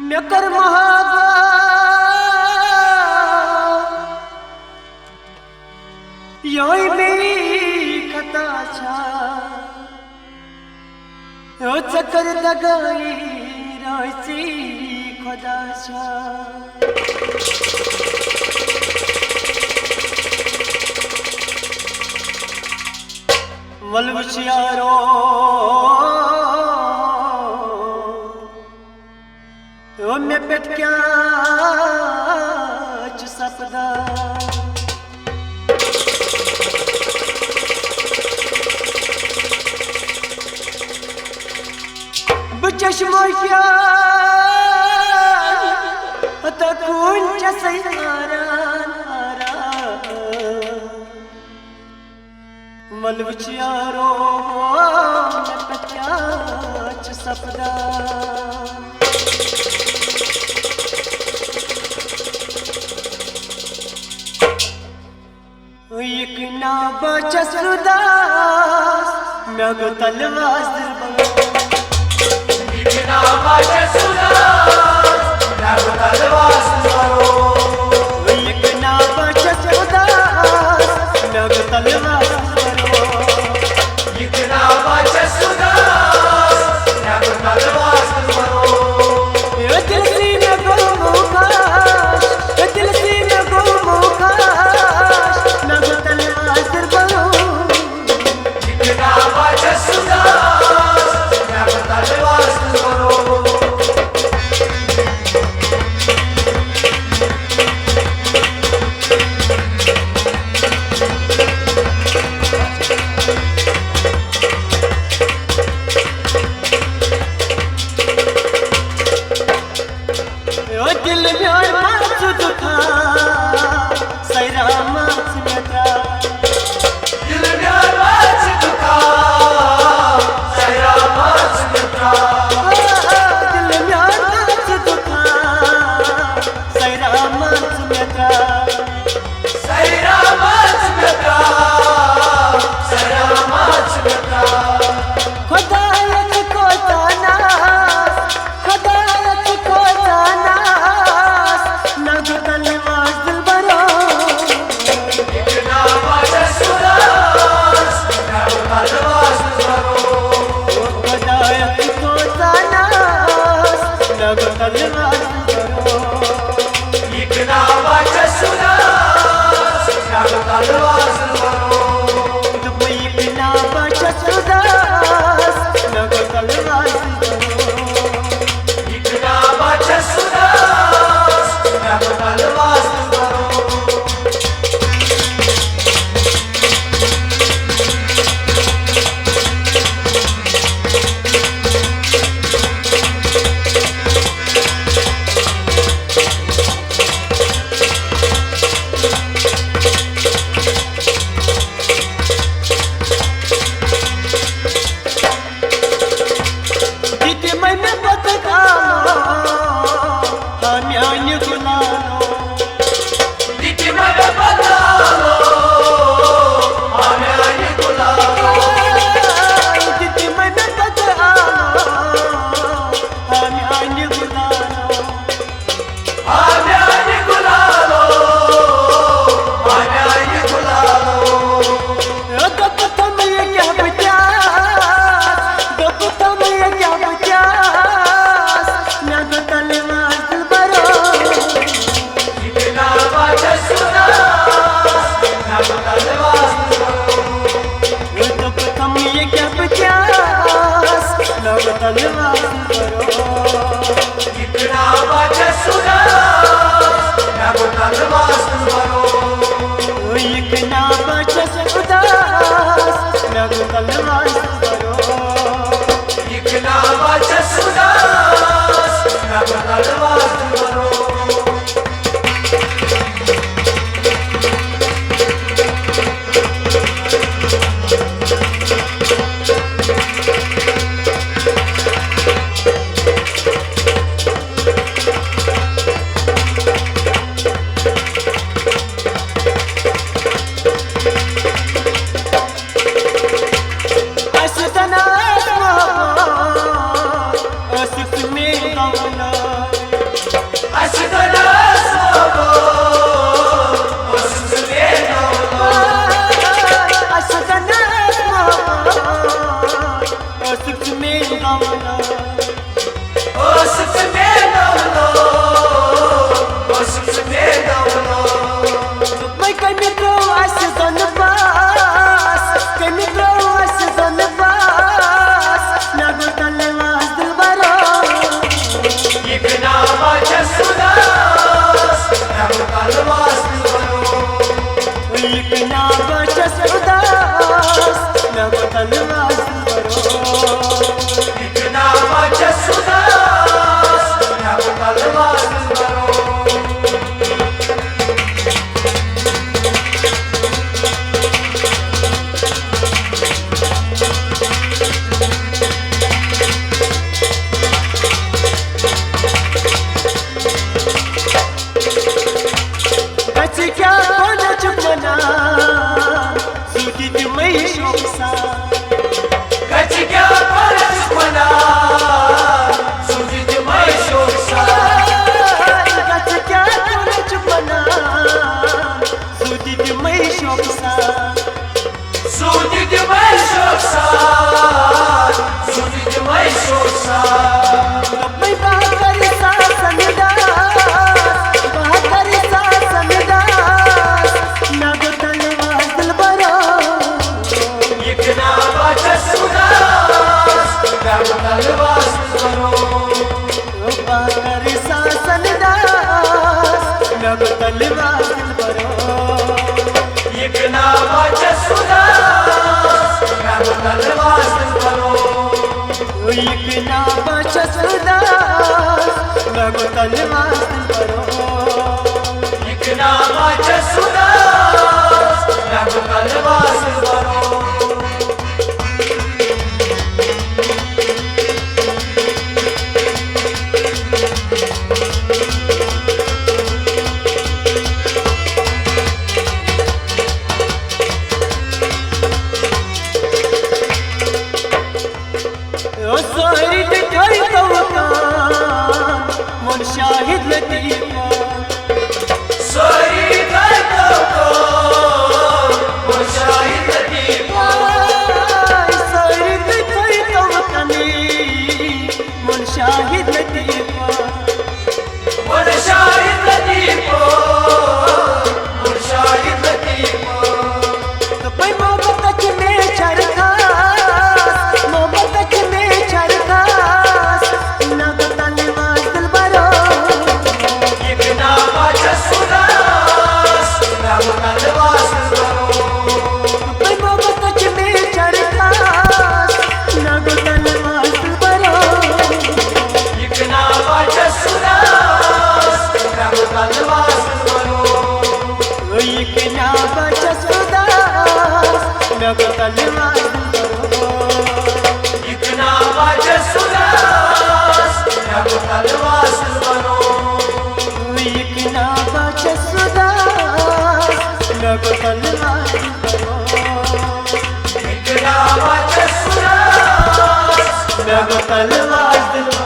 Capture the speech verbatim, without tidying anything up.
مےٚ کٔر محبت، یہے میٲنۍ خطا چھا؟ او ژےٚ کٔر دگٲیی، رٲژی خۄدا چھا؟ وَلہٕ وٕچھ یارو، او مےٚ پٮ۪ٹھ کیٛاہ چھُ سپدان؟ بہٕ چشمو کیٛاہ تہٕ کُن چھَسے آران، آران۔ وَلہٕ وٕچھ یارو، مےٚ پٮ۪ٹھ کیٛاہ چھُ سپدان۔ یہِ کنا بہٕ چھَس اُداس، مےٚ گوٚو تَلہٕ واس دِلبرو۔ یہِ کنا بہٕ چھَس اُداس، مےٚ گوٚو تَلہٕ واس دِلبرو۔ یہِ کنا بہٕ چھَس اُداس، مےٚ گوٚو تَلہٕ واس دِلبرو۔ یہِ کنا بہٕ چھَس اُداس، مےٚ گوٚو تَلہٕ واس دِلبرو۔ اے دِل سی مےٚ گوٚو موکاش، اے دِل سی مےٚ گوٚو موکاش، مےٚ گوٚو تَلہٕ واس دِلبرو۔ یہِ کنا بہٕ چھَس اُداس، مےٚ گوٚو تَلہٕ واس دِلبرو۔ او دِل میون ما ژٕ دُکھا، سیرا ما ژٕ مےٚ ترٛاو۔ دِل میون ما ژٕ دُکھا، سیرا ما ژٕ مےٚ ترٛاو۔ او دِل میون ما ژٕ دُکھا، سیرا ما ژٕ مےٚ ترٛاو۔ سیرا ما ژٕ مےٚ ترٛاو، سیرا ما ژٕ مےٚ ترٛاو۔ خۄدایا ژٕ کوتاہ ناز، خۄدایا ژٕ کوتاہ ناز، نہ گوٚو تَلہٕ واس دِلبرو۔ یہِ کنا بہٕ چھَس اُداس، نہ گوٚو تَلہٕ واس دِلبرو۔ خۄدایا ژٕ کوتاہ ناز، نہ گوٚو تَلہٕ واس دِلبرو۔ یہِ کنا بہٕ چھَس اُداس، مےٚ گوٚو تَلہٕ واس دِلبرو۔ دوٚپمَے یہِ کنا بہٕ چھَس اُداس، مےٚ گوٚو تَلہٕ واس دِلبرو۔ یہِ کنا بہٕ چھَس اُداس، مےٚ گوٚو تَلہٕ واس دِلبرو۔ کر ساس انداز، مےٚ گوٚو تلواس دِلبرو۔ یہِ کنا بچس خداس، مےٚ گوٚو تلواس دِلبرو۔ یہِ کنا بچس خداس، مےٚ گوٚو تلواس دِلبرو۔ یہِ کنا بچس خداس، مےٚ گوٚو تلواس دِلبرو۔ سٲری تہِ کٔرۍ تو کٲم، ووٚن شاہد لطیفن۔ سٲری کٔرۍ تو کٲم، ووٚن شاہد لطیفن۔ سٲری تہِ کٔرۍ تو کٲم، ووٚن شاہد لطیفن۔ ووٚن شاہد لطیفن، ووٚن شاہد لطیفن۔ دوٚپُن محبت چھِ میچھر خاص، محبت چھِ میچھر خاص، نہ گوٚو تلواس دِلبرو۔ یہِ کنا بچس خداس، نہ گوٚو تلواس دِلبرو۔ دوٚپُن محبت چھِ میچھر خاص، نہ گوٚو تلواس دِلبرو۔ یہِ کنا بچس خداس، مےٚ گوٚو تلواس دِلبرو۔ یہِ کنا بچس خداس، مےٚ گوٚو تلواس دِلبرو۔ یہِ کنا بچس خداس، مےٚ گوٚو تلواس دِلبرو۔ یہِ کنا بچس خداس، مےٚ گوٚو تلواس دِلبرو۔ یہِ کنا بچس خداس، مےٚ گوٚو تلواس دِلبرو۔